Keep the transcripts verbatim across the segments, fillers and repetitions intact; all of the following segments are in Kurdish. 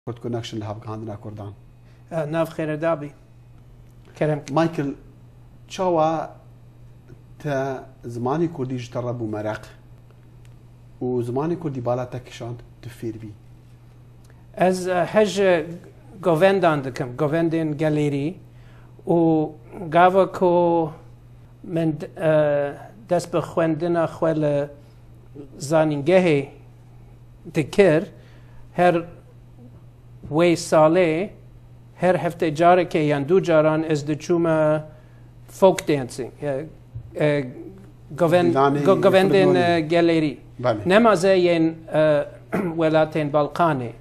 Kurd Connection li hevgihandina Kurdan. Nav xêre dabî. Kerem. Michael, çawa te zimanê Kurdî ji te re bû mereq û zimanê Kurdî bala te kişand tu fêr bî? Ez hej govendan dikim, govendên gelêrî û gava ku min dest bi xwendina xwe li zanîngehê dikir, her wê salê her heftê carekê yan du caran ez diçûme folk dancing, govendên gelêrî. Nemaze yên welatên Balkanê,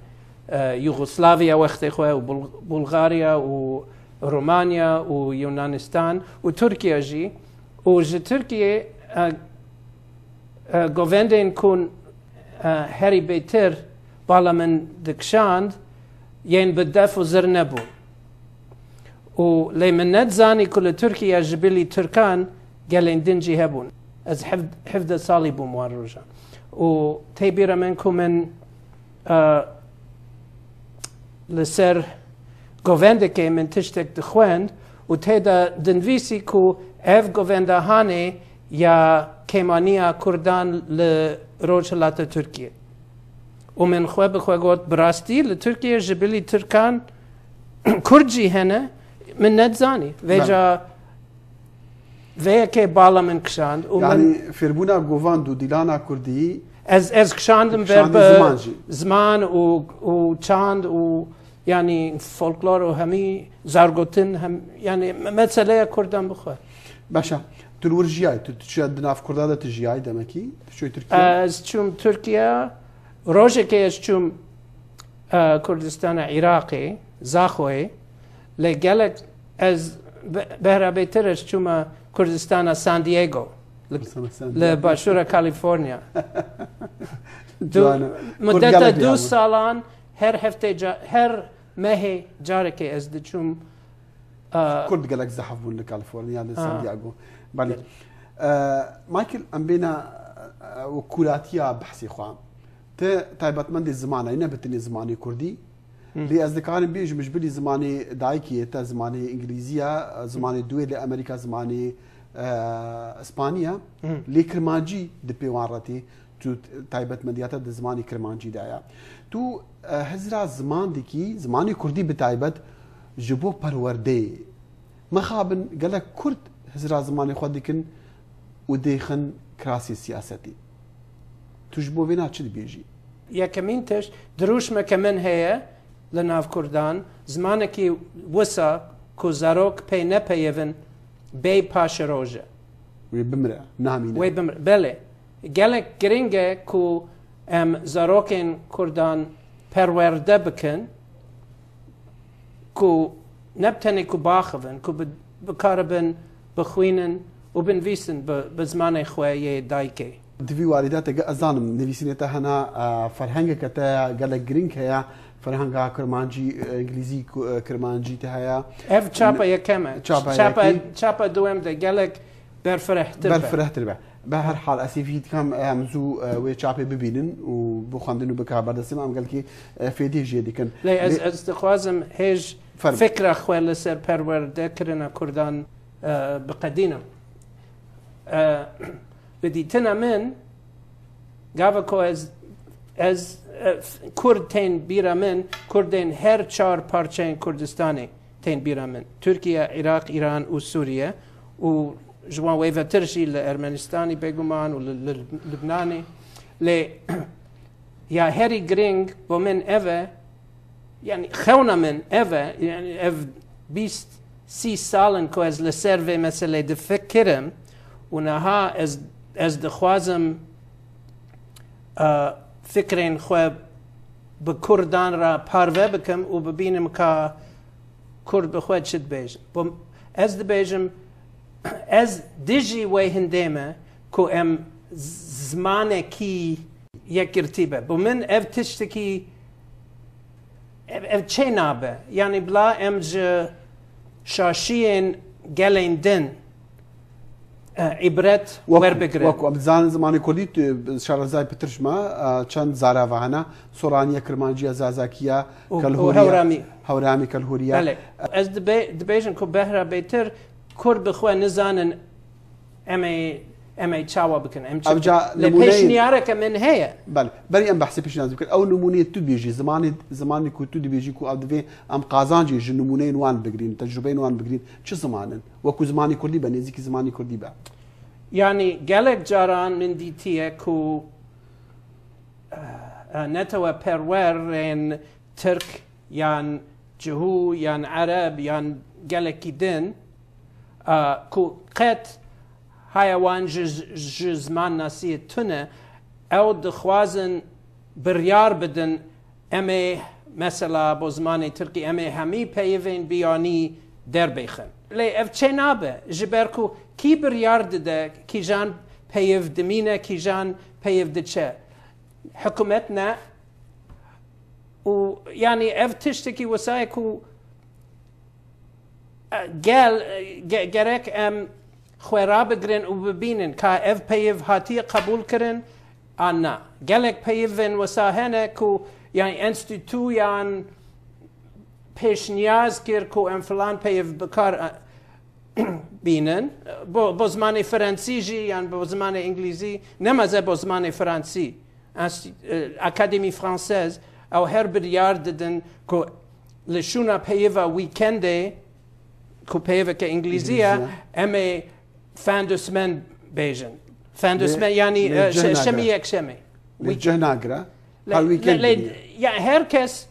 Yugoslavya wextê xwe û Bulgarya û Romanya û Yunanistan û Tirkiye jî û ji Tirkiye govendên ku herî bêtir bala min dikişand yên bi def û zir nebûn. Û lê min nedizanî ku li Tirkiye ji bilî Tirkan gelên din jî hebûn. Ez hevdeh salî bûm wan rojan. Û tê bîra min ku min li ser govendekê min tiştek dixwend û tê de dinivîsî ku ev govenda hanê ya kêmaniya Kurdan li Rojhilata Tirkiye. Û min xwe bi xwe got, bi rastî li Tirkiye ji bilî Tirkan Kurd jî hene, min nedizanî. Vêca vê yekê bala min kişand û min. Yanî fêrbûna govend û dîlana Kurdî. Ez, ez kişandim ber bi ziman û, û çand û yanî folklor û hemî zargotin hem, yanî meseleya Kurdan bi xwe. Baş e. Tu li wir jiyayî, tu, tu çiya di nav Kurda de tu jiyayî demekî? Tu çûyî Tirkiye? Ez çûm Tirkiye. Rojekê ez çûm Kurdistana Iraqê, Zaxoyê. Lê gelek ez behra bêtir ez çûme Kurdistana San Diego, li başûra California. Muddeta du salan her heftê, her mehê carekê ez diçûm. Kurd gelek zehf bûn li California, li San Diego. Belê. Michael, em bêne û kûratiya behsê xwe. Ti taybetmendê zimanê ne bi tenê zimanê Kurdî. Lê ez dikarim bêjim ji bilî zimanê dayikê te, zimanê Îngilîzî ye, zimanê duyê li Amerîka zimanê Îspaniya. Lê Kirmancî di pê wan re tê. Tu taybetmendiya te di zimanê Kirmancî de ye. Tu hizra ziman dikî, zimanê Kurdî bi taybet ji bo perwerdeyê. Mixabin gelek Kurd hizra zimanê xwe dikin û dêxin kirasê siyasetê. Tu ji bo vêna çi dibêjî? Yekemîn tişt, dirûşmeke min heye li nav Kurdan, zimanekî wisa ku zarok pê nepeyivin, bê paşeroje. Wê bimire, namîne. Wê bimire. Belê. Gelek giring e ku em zarokên Kurdan perwerde bikin, ku ne bi tenê ku baxivin, ku bikaribin bixwînin û binivîsin bi, bi zimanê xwe yê dayikê. Di vî warî de te, ez zanim nivîsînê te hene, ferhengeke te gelek giring heye, ferhenga Kirmancî, Îngilîzî, Kirmancî te heye. Ev çapa yekem e. Çapa yekî. Çapa duwem de gelek berfirehtir be. Berfirehtir be. Bi her hal, ez hêvî dikim em zû wê çapê bibînin û bixwendin û bike berdestê me, em gelkî fêdê jê dikin. Lê ez, ez dixwazim hêj fikra xwe li ser perwerdekirina Kurdan biqedînim. Bi dîtina min, gava ku ez, ez, Kurd tên bîra min, Kurdên her çar parçeyên Kurdistanê tên bîra min. Tirkiye, Iraq, Îran û Sûriye û ji wan wêvetir jî li Ermenistanê bêguman û li, li Libnanê. Lê ya herî giring bo min ev e, yanî xewna min ev e, yanî ev bîst sî sal in ku ez li ser vê meselê difikirim û niha ez, ez dixwazim, e, fikrên xwe bi Kurdan re parve bikim û bibînim ka Kurd bi xwe çi dibêjin. Bo, ez dibêjim, ez dijî wê hindê me ku em z-, zimanekî yekgirtî be. Bo min ev tiştekî, ev, ev çê nabe. Yanî bila em ji şaşiyên gelên din e, îbret werbigrin. Wekû em dizanin zimanê kurdî tu, şarezayê pitir ji me, e, çend zarava hene. Soraniye, Kirmanciye, Zazakiye, Û, û Kelhûriye, Hewramî. Hewramî, Kelhûriye. Belê. Ez dibe-, dibêjim ku behra bêtir kurd bi xwe nizanin em ê, em ê çawa bikin. Em çi Ev ca bikin? Lê nimûneyên pêşniyareke min heye. Belê. Berî em behsê pêşniyazî bikin. Ew nimûneyê tu dibêjî, zimanê, zimanê ku tu dibêjî ku ev divê em qazancê ji nimûneyên wan bigirîn, tecrubeyên wan bigirîn, çi ziman in? Wekû zimanê kurdî be, nêzîkî zimanê kurdî be. Yanî gelek caran min dîtiye ku, e, e, neteweperwerên Tirk yan Cihû yan Ereb yan gelekî din, e, ku qet haya wan ji, ji zimannasiyê tune, ew dixwazin biryar bidin, em ê mesela bo zimanê Tirkî, em ê hemî peyivên biyanî derbêxin. Lê ev çênabe, ji ber ku kî biryar dide, kîjan peyiv dimîne, kîjan peyiv diçe? Hikûmet ne. Û yanî ev tiştekî wisa ye ku gel, ge-, gerek em xwe rabigirin û bibînin ka ev peyiv hatiye qebûlkirin an na. Gelek peyivên wisa hene ku, yanî, enstîtûyan pêşniyaz kir ku em filan peyiv bi kar, e, bînin. Bo, bo zimanê Fransî jî yan bo zimanê Îngilîzî, nemeze bo zimanê Fransî. Enstî-, e, Académie Française, ew her biryar didin ku li şûna peyiva weekendê, ku peyiveke Îngilîzî ye, Îngilîzî ye. Em ê fin de semaine bêjin. Fin de Lê, semaine, yanî, lê e, cih şe-, nagire. Şemê yekşemê. Lê Weekend. Cih nagire. Lê, Her weekend lê, lê, biniye. Ya her kes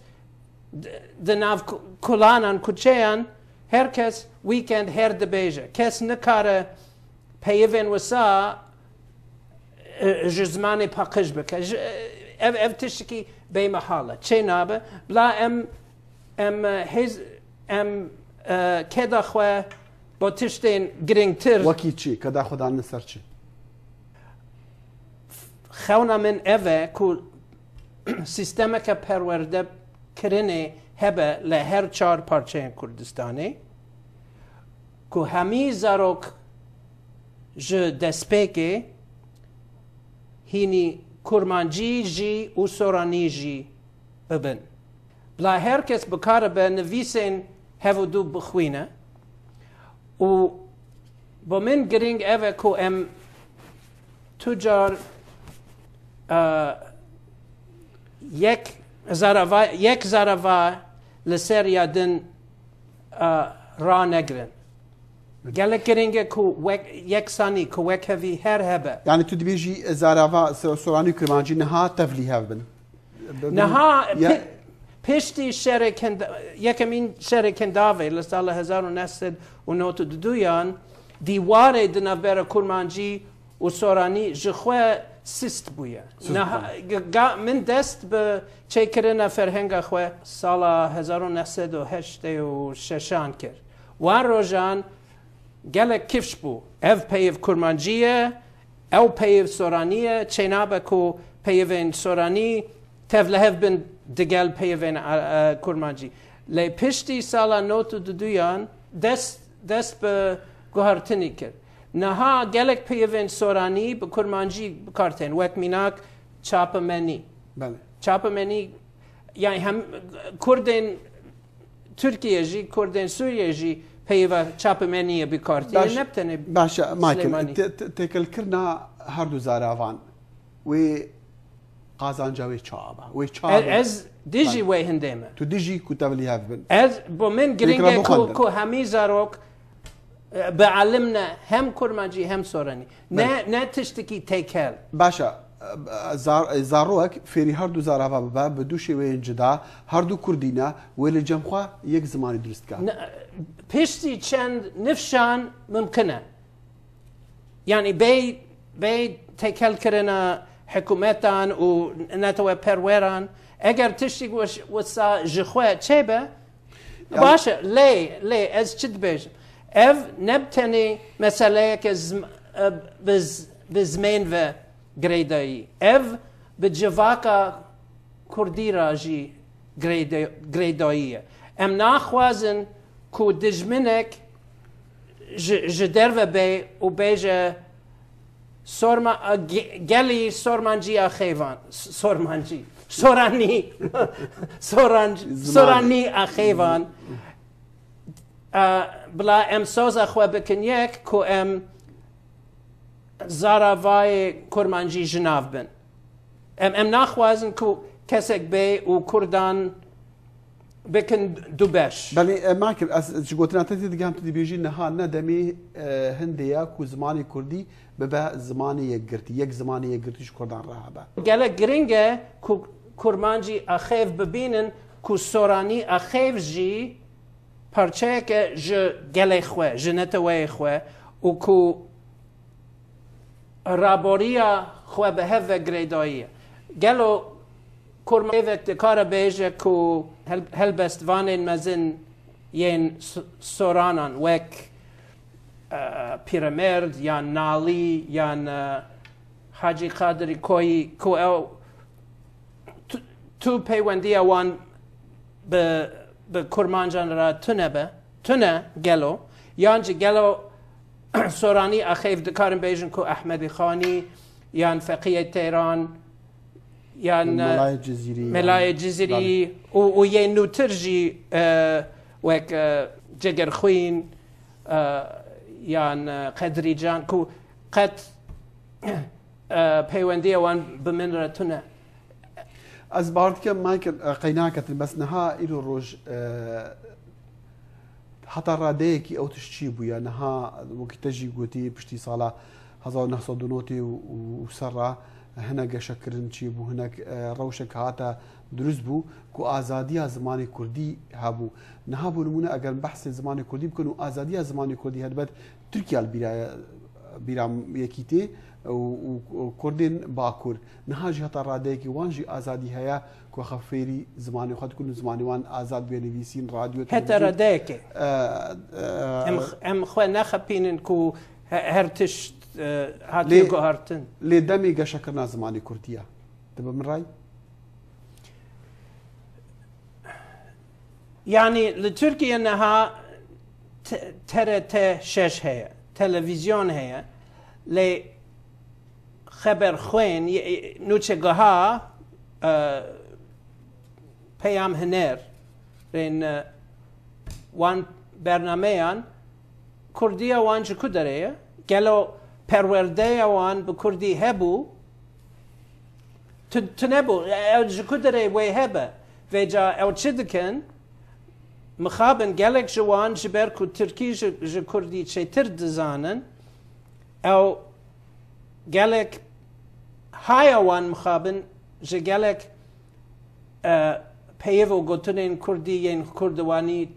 d-, di nav ku-, kulanan, kuçeyan, her kes weekend her dibêje. Kes nikare peyivên wisa, e, ji zimanê paqij bike. Ji, e, ev, ev tiştekî bêmehal e. Çê nabe. Bila em, em, e, hêz, em, e, keda xwe bo tiştên girîngtir. Wekî çi? Keda xwe danine ser çi? Xewna min ev e ku sîstemeke perwerdekirinê hebe li her çar parçeyên Kurdistanê, ku hemî zarok ji destpêkê hînî kurmancî jî û soranî jî bibin. Bila her kes bikaribe nivîsên hev û du bixwîne û bo min girîng ev e ku em tu car, e, yek zarava, yek zarava li ser ya din, e, ranegirin. Gelek girîng e ku wek, yeksanî, ku wekhevî her hebe. Yani tu dibêjî zarava so-, soranî û kirmancî niha tevlî hev bin? Niha Ya- pê-, piştî şerê Kend-, yekemîn şerê Kendavê li sala hezar û neh sed û nod û duyan dîwarê di navbera kurmancî û soranî ji xwe sist bûye. Sist Niha bûye. ga-, ga-, min dest bi çêkirina ferhenga xwe sala hezar û neh sed û heştê û şeşan kir. Wan rojan gelek kifş bû. Ev peyiv kurmancî ye, ew peyiv soranî ye. Çênabe ku peyivên soranî tevlihev bin digel peyivên, e, e, kurmancî. Lê piştî sala nod û duduyan dest, dest bi guhertinî kir. Niha gelek peyivên soranî bi kurmancî bi kar tên, wek mînak çapemenî. Belê. Çapemenî, yani hem Kurdên Tirkiye jî, Kurdên Sûriye jî peyiva çapemeniyê bi kar tîne, Baş-, ne bi tenê baş e, Michael, Silêmanî. Te-, te-, têkilkirina her du zaravan wê qazanca wê çawa be? Wê çawa E-, be? ez dijî Belê. wê hindê me. Tu dijî ku tevlî hev bin. Ez, bo min Pêkira girîng e ku, bixwendin. ku hemî zarok, e, bialimne hem kurmancî hem soranî. Ne, Belê. ne tiştekî têkel. Baş e, e, zar-, e, zarok fêrî her du zarava bibe, bi du şêweyên cida, her du kurdî ne, wê li cem xwe yek zimanî dirust ka. Ne, piştî çend nifşan mimkin e. Yani bê, bê têkelkirina hikûmetan û neteweperweran, eger tiştî wiş-, wisa ji xwe çêbe, Ya- baş e, lê, lê ez çi dibêjim? Ev ne bi tenê meseleyeke zim-, e, bi z-, bi zimên ve girêdayî. Ev bi civaka kurdî re jî girêde-, girêdayî ye. Em naxwazin ku dijminek ji, ji derve bê û bêje, Sorma, a, ge-, gelî Sormancî a Xêvan. S-, Sormancî. Soranî. Soranc-, Zimanî. Soranî a Xêvan. A, bila em soza xwe bikin yek ku em zaravayê Kurmancî ji nav bin. Em, em naxwazin ku kesek bê û Kurdan bikin du beş. Belê, e, Michael, ez ji gotina te tê digiham, tu dibêjî niha ne demê, e, hindê ya ku zimanê kurdî bibe zimanê yekgirtî, yek zimanê yekgirtî ji kurdan re hebe. Gelek giring e ku kurmancî axêv bibînin, ku soranî axêv jî parçeyek e ji gelê xwe, ji neteweyê xwe û ku raboriya xwe bi hev ve girêdayî ye. Gelo kurmevek dikare bêje ku hel-, helbestvanên mezin yên s-, soranan wek, e, Pîremerd yan Nalî yan, e, Hacî Qadirî Koyî ku ew tu, tu peywendiya wan bi, bi kurmancan re tune be, tune gelo, yan jî gelo soranî axêv dikarin bêjin ku Ehmedî Xanî yan Feqiyê Teyran yan, e, Melayê Cizîrî, Melayê yan Cizîrî Belê. û, û yên nûtir jî, e, wek, e, Cegirxwîn, e, yan, e, Qedrîcan ku qet e, peywendiya wan bi min re tune. Ez bawer dikim, Michael, e, qey naketin, bes niha îro roj, e, heta radeyekî ew tişt çêbûye. Niha, wekî te jî gotî, piştî sala hezar û neh sed û notê û, û, û ser re hinek geşekirin çêbû, hinek, e, rewşek hate dirust bû ku azadiya zimanê kurdî hebû. Niha bo nimûne eger behsê zimanê kurdî bikin û azadiya zimanê kurdî helbet Tirkiya li bîra, bîra yekî tê û, û, û Kurdên Bakur. Niha jî heta radeyekî wan jî azadî heye ku xwe fêrî zimanê xwe dikin û zimanê wan azad bê nivîsîn, radyo, Heta televîzyon. radeyekê. E, e, Em, em xwe nexepînin ku he-, her tişt, e, hatiye Lê, guhartin. lê demê geşekirina zimanê kurdî ye. Dibe min ray? Yanî li Tirkiye niha te-, T R T şeş heye, televîzyon heye, lê xeber xwên, ye-, nûçegiha, e, Peyam Hiner, rên, e, wan bernameyan, Kurdiya wan ji ku derê ye? Gelo perwerdeya wan bi kurdî hebû? Tu, tu nebû. Ew ji ku derê wê hebe? Vêca ew çi dikin? Mixabin gelek ji wan ji ber ku tirkî ji, ji kurdî çêtir dizanin, ew gelek haya wan mixabin ji gelek e, peyv û gotinên kurdî yên kurdewanî,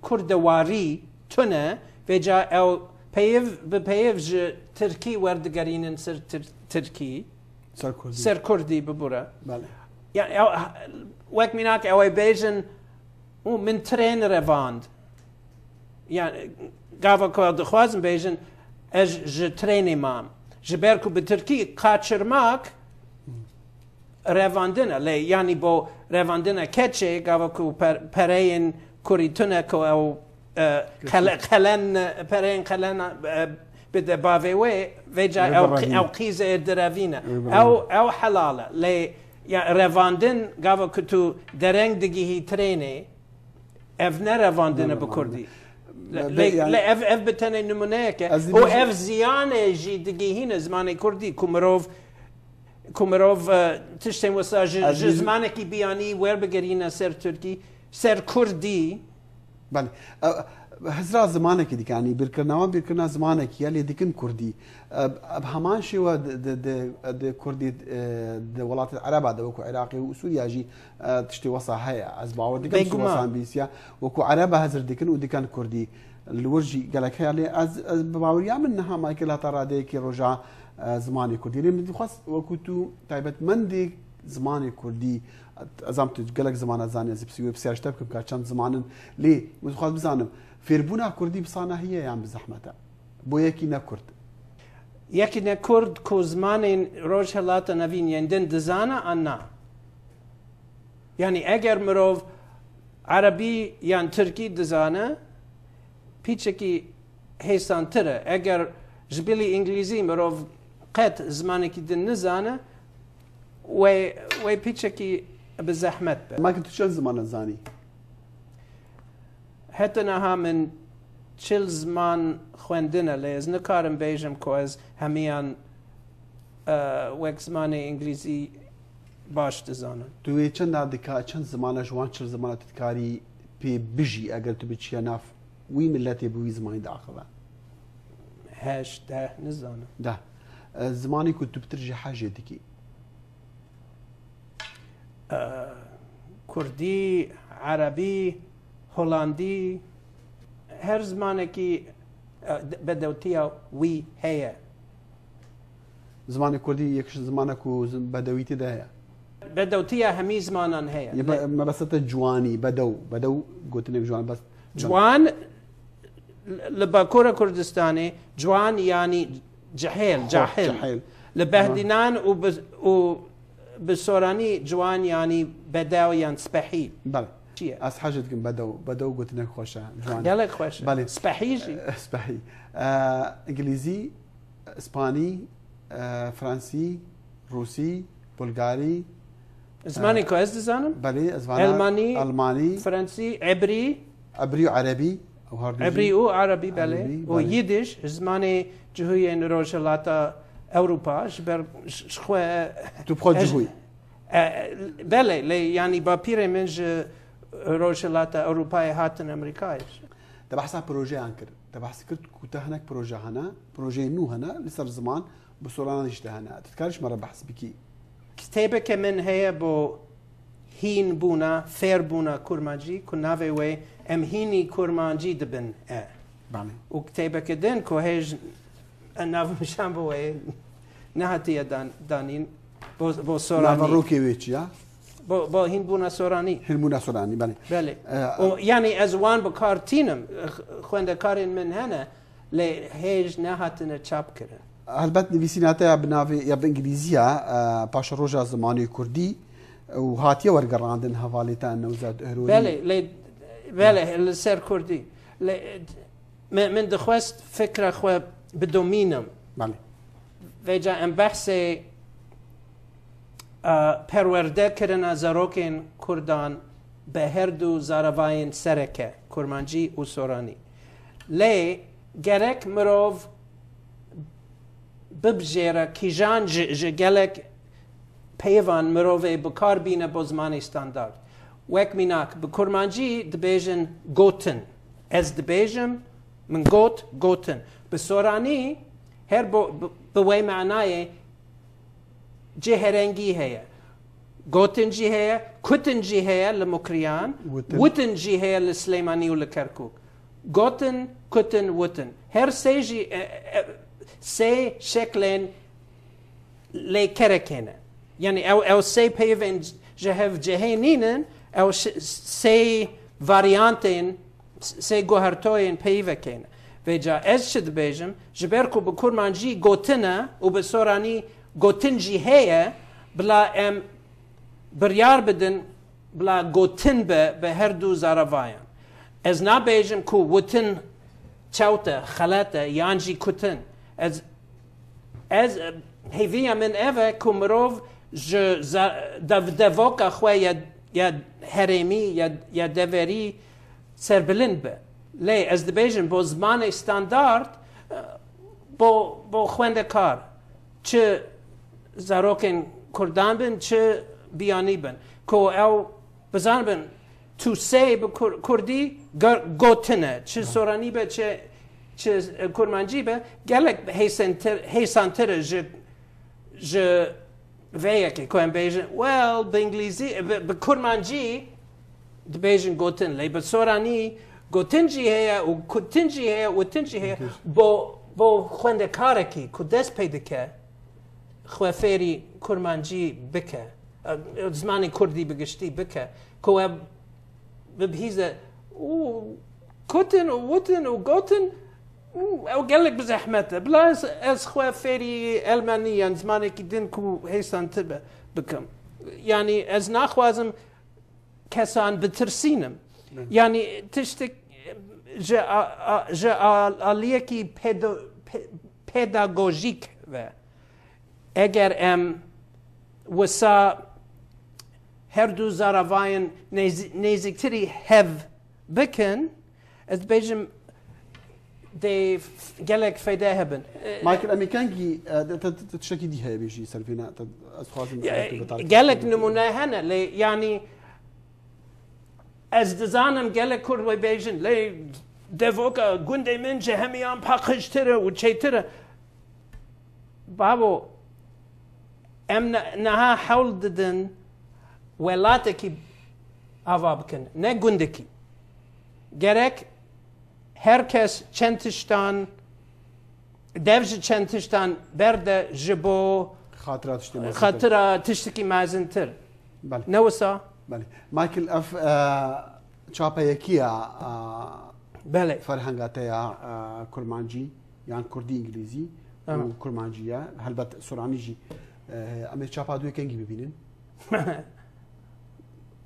kurdewarî tune, vêca ew peyv bi peyv ji tirkî werdigerînin ser tir-, tirkî, Ser kurdî. ser kurdî bibûre. Belê. Yani ew, wek mînak ew ê bêjin, û min trên revand. Yani gava ku dixwazin bêjin, ez ji trênê mam. Ji ber ku bi tirkî kaçırmak revandin e, lê yanî bo revandina keçê, gava ku per-, pereyên kurî tune ku ew, e, Keçê. qele-, qelen, pereyên qelen, e, bide bavê wê, vêca Wê ew, birevîne. ew qîzê direvîne. Wê birevîne. Ew, ew helal e. Lê ya revandin, gava ku tu dereng digihî trênê, ev ne revandin e Ne bi revandin. kurdî. Be-, Lê, be-, yani lê ev, ev bi tenê nimûneyek e. Ez Û dibêjim ev ziyanê jî digihîne zimanê kurdî ku mirov, ku mirov, e, tiştên wisa ji, Ez ji dibêjim zimanekî biyanî werbigerîne ser tirkî, ser kurdî. Belê. E, hizra zimanekî dikanî, bîrkirina wan bîrkirina zimanekî ye, lê dikin kurdî. E, bi heman şêwe di, di, di, di kurdî, e, di welatê Ereba de, wekû Iraqê û Sûriya jî, e, tiştê wesa heye. Ez bawer dikim tiştê Bêguman. wesa bîsiya. Wekû Ereba hizir dikin û dikan kurdî. Li wir jî gelek heye, lê ez, ez bi baweriya min niha Michael heta radeyekî roja, e, zimanê kurdî. Lê min dixwest wekû tu taybetmendê zimanê kurdî, ez am tu gelek ziman ez zanî, ez psî wê psîya ji te bikim ka çend ziman in. Lê min dixwest bizanim, fêrbûna kurdî bi sanahiye yan bi zehmet e? Bo yekî ne kurd. Yekî ne kurd ku zimanên Rojhilata Nevîn yên din dizane an na? Yanî eger mirov erebî yan tirkî dizane, pîçekî hêsantir e. Eger ji bilî îngilîzî mirov qet zimanekî din nizane, wê, wê piçekî bi zehmet be. Maki tu çend ziman zanî? Heta niha min çil ziman xwendine, lê ez nikarim bêjim ku ez hemiyan, e, wek zimanê îngilîzî baş dizanim. Tu wê çenda dika, çend zimana ji wan çil zimana tu dikarî pê bijî, eger tu biçiye nav wî miletê bi wî zimanî diaxive? Heşt, deh, nizanim. Deh. E, zimanê ku tu pitir jê hejê dikî? E, kurdî, erebî, holandî, her zimanekî, e, bedewtiya wî heye. Zimanê kurdî yek ji zimana ku zim-, bedewîtî de heye. Bedewtiya hemî zimanan heye. Ye be-, mebesta te ciwanî, bedew, bedew gotinek ciwan, bes Ciwan, li Bakura Kurdistanê, ciwan yanî cehêl, Xwe, cahil. Cehêl. Li Behdînan û bi, û bi soranî ciwan yanî bedew yan spehî. Belê. Çi ye? Ez hej dikim bedew. Bedew gotinek xweş e. Ciwan. Gelek xweş e. Belê. Spehî jî. Spehî. E, îngilîzî, îspanî, e, fransî, rûsî, bulgarî. Zimanê, e, ku ez dizanim? Belê, ez vana Elmanî, Elmanî, fransî, ebrî. Ebrî û erebî. Ew her du jî. Ebrî û erebî, belê. Erebî, û belê. Yiddiş, zimanê cihûyên Rojhilata Ewropa, ji ber, ji, ji xwe, Tu bi xwe ez, cihû yî. E, belê, lê yanî bapîrê min ji Rojhilata Ewropayê hatin Amerîkayê. Te behsa projeyan kir. Te behs kir ku te hinek proje hene, projeyê nû hene, li ser ziman, bi soranan jî te hene. Tu dikarî ji me re behs bikî? Kitêbeke min heye bo hînbûna, fêrbûna kurmancî, ku navê wê Em Hînî Kurmancî Dibin e. Belê. Û kitêbeke din ku hêj, e, nav nîşan bo wê nehatiye dan-, danîn, bo, bo soranî. Naverokê wê çi ya? Bo, bo hînbûna soranî. Hînbûna soranî, belê. Belê. E, O, yanî ez wan bi kar tînim, x-, xwendekarên min hene, lê hêj nehatine çap kirin. Helbet nivîsîna te ya bi navê, ya bi îngilîzî ya, e, Paşeroja Zimanê Kurdî û hatiye wergerandin hevalê te Newzad Ehrorî. Belê, lê, belê, li ser kurdî. Lê, me, min dixwest fikra xwe bidomînim. Belê. Vêca em behsê, e, perwerde kirina zarokên kurdan bi her du zaravayên sereke, kurmancî û soranî. Lê gerek mirov bibijêre kîjan ji, ji gelek peyvan mirovê bi kar bîne bo zimanê standard. Wek mînak, bi kurmancî dibêjin gotin. Ez dibêjim, min got, gotin. Bi soranî her bo, bi, bi wê manayê cihêrengî heye. Gotin jî heye, kutin jî heye li Mukriyan, Witin. Witin jî heye li Silêmanî û li Kerkûk. Gotin, kutin, witin. Her sê jî, e, e, sê şeklên lê kerekê ne. Yanî ew, ew sê peyvên ji hev cihê nînin, ew ş-, sê varyantên, sê guhertoyên peyvekê ne. Vêca ez çi dibêjim? Ji ber ku bi kurmancî gotin e û bi soranî gotin jî heye, bila em biryar bidin, bila gotin be bi her du zaravayan. Ez nabêjim ku witin çewt e, xelet e, yan jî kutin. Ez, ez, hêviya min ev e ku mirov ji za-, dev-, devoka xwe ya, ya herêmî, ya, ya deverî serbilind be. Lê ez dibêjim, bo zimanê standard, bo, bo xwendekar, çi zarokên kurdan bin, çi biyanî bin, ku ew bizanibin, tu sê bi kur-, kurdî ger-, gotin e, çi soranî be, çi, çi, e, kurmancî be, gelek hêsentir, hêsantir e ji, ji vê yekê, ku em bêjin, well, bi îngilîzî, bi, bi kurmancî dibêjin gotin, lê bi soranî gotin jî heye û kutin jî heye, witin jî heye. Bo, bo xwendekarekî ku dest pê dike, xwe fêrî kurmancî bike, e, zimanê kurdî bi giştî bike, ku we bibihîze û kutin û witin û gotin, û ew gelek bi zehmet e. Bila ez, ez xwe fêrî elmanî yan zimanekî din ku hêsantir be bikim. Yanî ez naxwazim kesan bitirsînim. Hı. Yanî tiştek ji a-, a-, ji a-, aliyekî pedo-, pe-, pedagojîk ve. Eger em wisa her du zaravayên nêz-, nêzîktirî hev bikin, ez dibêjim dê f-, gelek feyde hebin. Michael, em ê kengî, e, te, te, te tiştekî dî heye bêjî ser vêne, te, ez dixwazim Ya, te bi tarî gelek kiştî nimûne hene, lê yanî ez dizanim gelek Kurd wê bêjin, lê devoka gundê min ji hemiyan paqijtir e û çêtir e. Babo, em ne, niha hewl didin welatekî ava bikin, ne gundekî. Gerek her kes çend tiştan, dev ji çend tiştan berde ji bo Xatira tiştê mezin. xatira tiştekî mezintir. Belê. Ne wisa? Belê. Michael, ev, e, çapeyekiya, e, Belê. ferhenga te ya, e, kurmancî, yan kurdî îngilîzî Aha. û kurmancî ye. Helbet soranî jî, e, em ê çapa duyê kengî bibînin.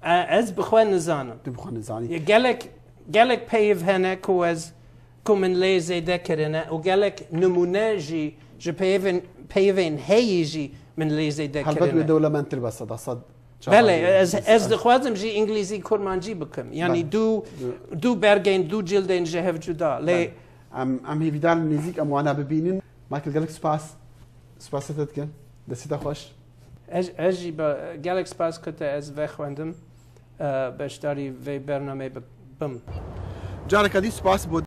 E, ez bi xwe nizanim. Tu bi xwe nizanî. Ya gelek, gelek peyv hene ku ez, ku min lê zêde kirine û gelek nimûne jî ji peyvên, peyvên heyî jî min lê zêde Helbet wê kirine. dewlemendtir be seda sed. Belê, ez, ez dixwazim jî îngilîzî kurmancî bikim. Yanî Belê. du, du bergên, du cildên ji hev cuda. Lê Belê. Em, em hêvîdar in nêzîk em wana bibînin. Michael, gelek spas. Spasê te dikin. Destê te xweş. ez, ez jî be, gelek spas ku te ez vexwendim, e, beşdarî vê bernameyê bi-, bim. Careke dî spas bo